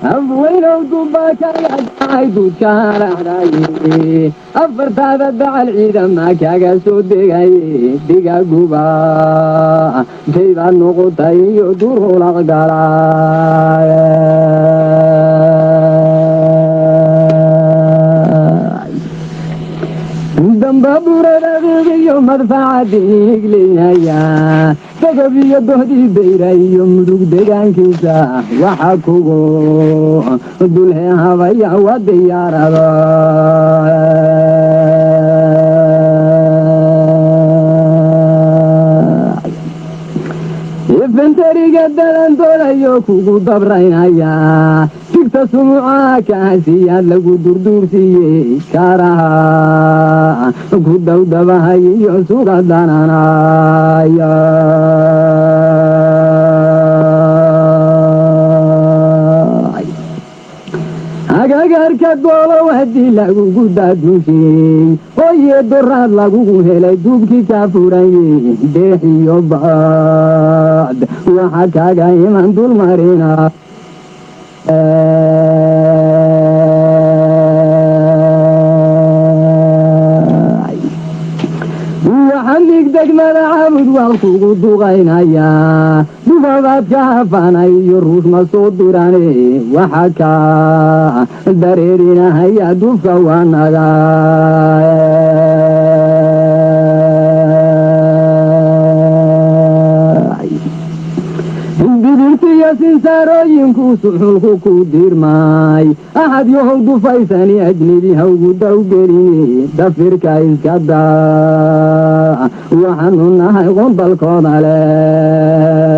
Afweynow, dubbaa duudka haraxdaye, afartaada dacal ciidama kaaga soo degaye, digaguba taybaad noqotay iyo durulaq galay. Damba buradaqiiqiyo madfaca diiglinaya, dogob iyo dohdii bayra iyo Mudug degaankiisa, waxa kugu dulhe habaya wa diyaarado. Ifantariga dalandoolayo kugu dabraynaya, digta sumuca kaasiyaad lagu durduursiiyey, kaaraha ku dawdabahay iyo suga dananaya. Agagarka Doolow haddii lagugu daaduushiyey, hooye doraad lagugu helay duubkii kaa furayey, deex iyo baad waxa kaaga iman dulmarina. Waxa mig degmada Cabud waa kugu duqaynayaa, dufabaad ka hafanay iyo ruush ma soo dirane, waxa kaa dareerinahaya dufka waa naga. Bidibtiyo sinsaarooyinku suxulku ku diirmay, axad yahow dufaysani ajnebi hawgu dawgeline, dafirka iska daa, waxaanu nahay qondalkooda leh.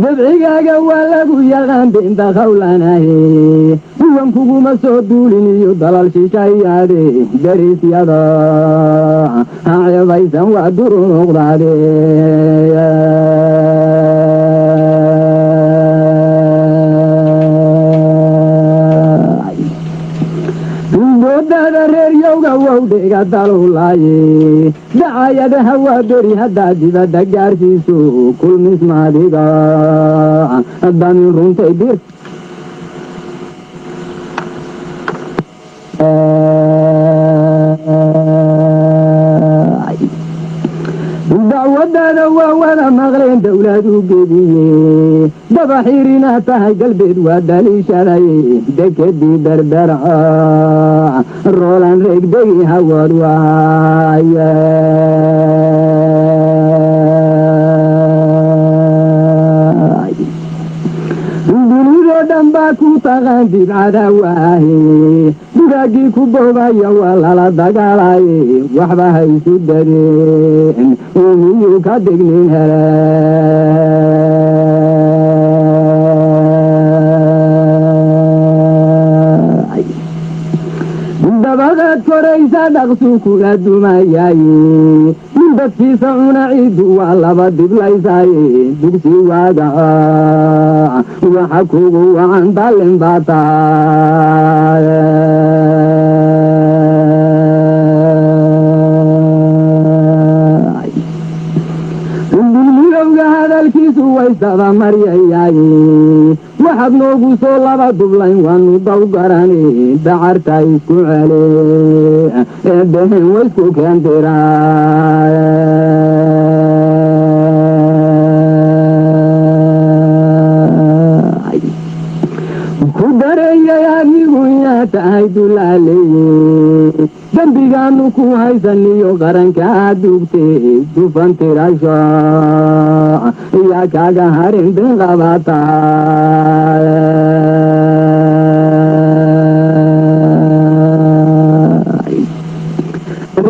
Dabcigaaga waa lagu yaqaan beenta khawlanahe, kuwan kuguma soo duulin iyo dalal shishayaade, dariisyada ha ceebaysan waa durunuqdaade. Doodada reer yowga wowdhiga dalulaaye, dacayadaha waa beri haddaad dibadda gaarsiiso, kulmismaadiga damin runtay bir. Dacwadaada waa wada maqleen dowladu gebiye, daba xiirina tahay galbeed waa daliishaday, dekedii Berbera roolan reegdegi hawood waaye. Dunidoo dhan baa ku taqaan dibcada waahe, dugaagii ku boobaya waa lala dagaalaye, waxba ha isu dadeen miyuu ka dignin hele. Dabaqaad koraysa dhaqsuu kula dumayaaye, nin dadkiisa cuna ciiddu waa laba diblaysaaye, dugsi waaga waxa kugu wacan dallin baa tahay. Dulmilowga hadalkiisu waysaba maryayaaye, waxaad noogu soo laba dublayn waanu dawgarani, dacarta isku cele eebehen waysku keendiraa. Ku dareeyay adigu inaad tahay dulaaleye, dembigaanu ku haysaniyo qaranka aad dugtay, dufan tirasho yaa kaaga harin bin qabata.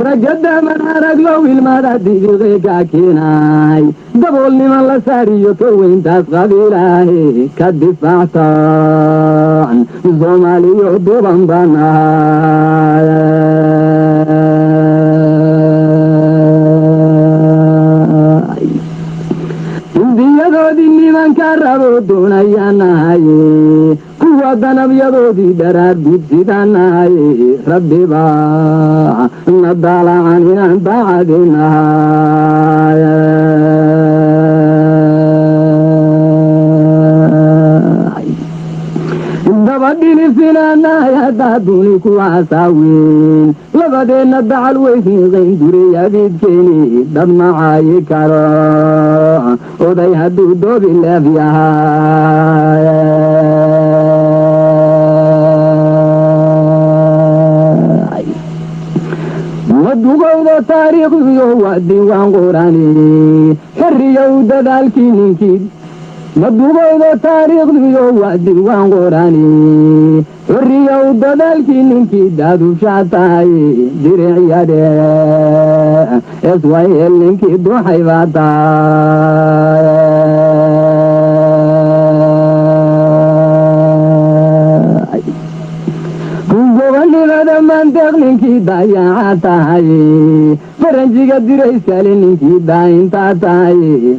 Ragga daman araglow ilmada dibiqi ka keenay, daboolnima la saariyo ka weyntaas qabiilaahe, ka difaacsan Soomaaliyo duban banahay. Indiyadoodii nimanka rabo doonayaanahaye, kuwa danabyadoodii dharaar gudsidaanahaye, rabbibaa na daalacan inaan daacadinahay. diri ku haasaawin labadeenna dacal weysniqayn duriyabiidkeeni dad macaayi karo oday hadduu doobi leef yahay. Madugowda taariikhdiyo waa diiwaan qorani xorriyow dadaalkii ninkii. Madugowda taariikhdiyo waa diiwaan qorani xorriyow dadaalkii ninkii daadushaa tahay diricyade SYL ninkii duxay baa tahay. Gobonimada mandeeq ninkii daayaca tahay faranjiga dirayskale ninkii daayintaa tahay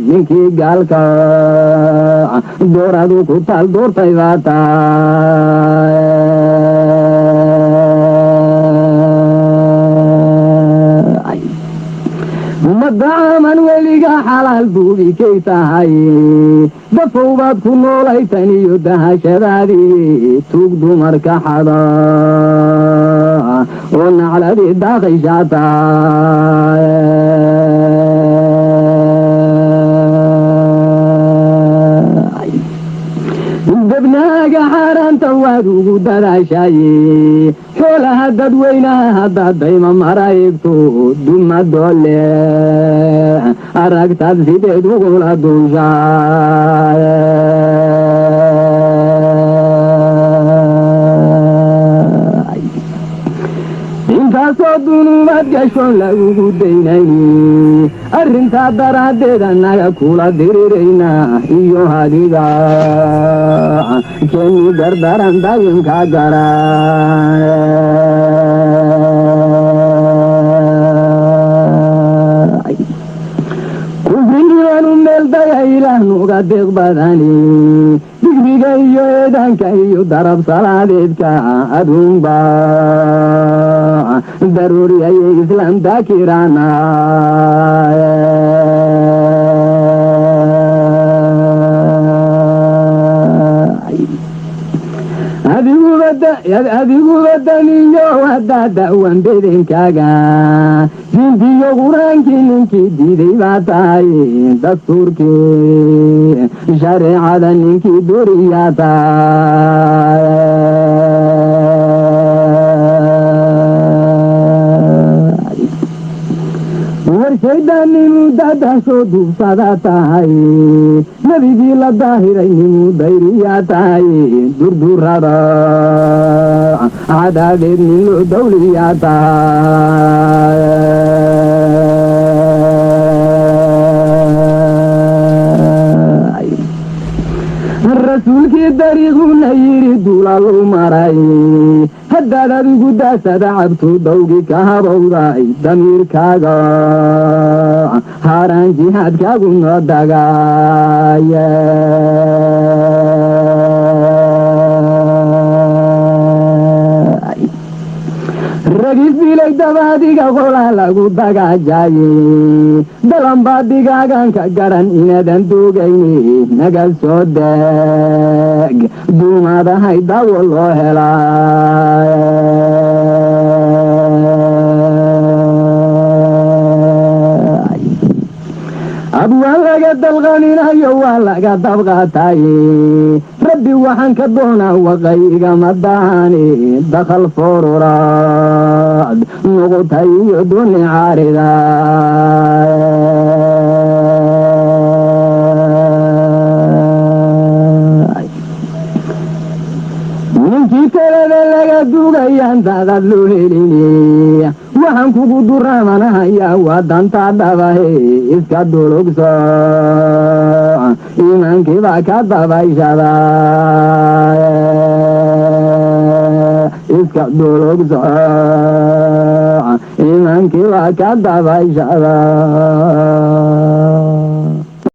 ninkii gaalka dooradu ku taal doortay baa tahay. Madaaman weliga xalaal duubikay tahay dafow baad ku noolaytan iyo dahashadaadii tuug dumarka xada oo nacladii daaqayshaa tahay. Debnaaga xaaraanta waad ugu dadaashaye xoolaha dadweynaha haddaad dayma maraygto duma doole aragtaad sideed ugula duushaa. Intaasoo dunuubaad gashoon lagugu daynayni arrintaa daraaddeed annaga kula diriraynaa iyo hadiga keeni gardaran dayinka gara. Kufrinimaanu meel daya Ilaah nuga deeq badani digriga iyo eedaanka iyo darab salaadeedka aduunba daruuri ayay islaam daakirana. Adiguba damiyo haddaa da'wan bedenkaaga diintiyo Qur-aankii ninkii diiday baa tahay dastuurkii shareecada ninkii duriyaa tahay. Warshaydaannimuu dadasoo duubsada tahay nebigii la daahiray nimuu dayriyaa tahay durdurada cadaadeed nin loo dawliyaa tahay. Rasuulkii dariiquna yidhi duulalu maray haddaad adigu daasada cabtu dawgi ka habowday damiirkaaga haaraan jihaadkaagu noo dagaay. Ragis dilay dabaadiga qolaa lagu dagaajaye dalanbaa digaaganka garan inaadan duugayni naga soo deeg duumadahay daawo loo helaa. Abwaan laga dalqaminayo waa laga dabqaataye rabbi waxaan ka doonaa waqay igama dahani dakhal foruraad noqotay iyo duni caarida. Ninkii kaleda laga dugayaan daadad loo helini waxaan kugu duraamanahayaa waa dantaa dhabahe iska dulugso iimaankiibaa ka dabayshada iska dulugso iimaankiibaa ka dabayshada.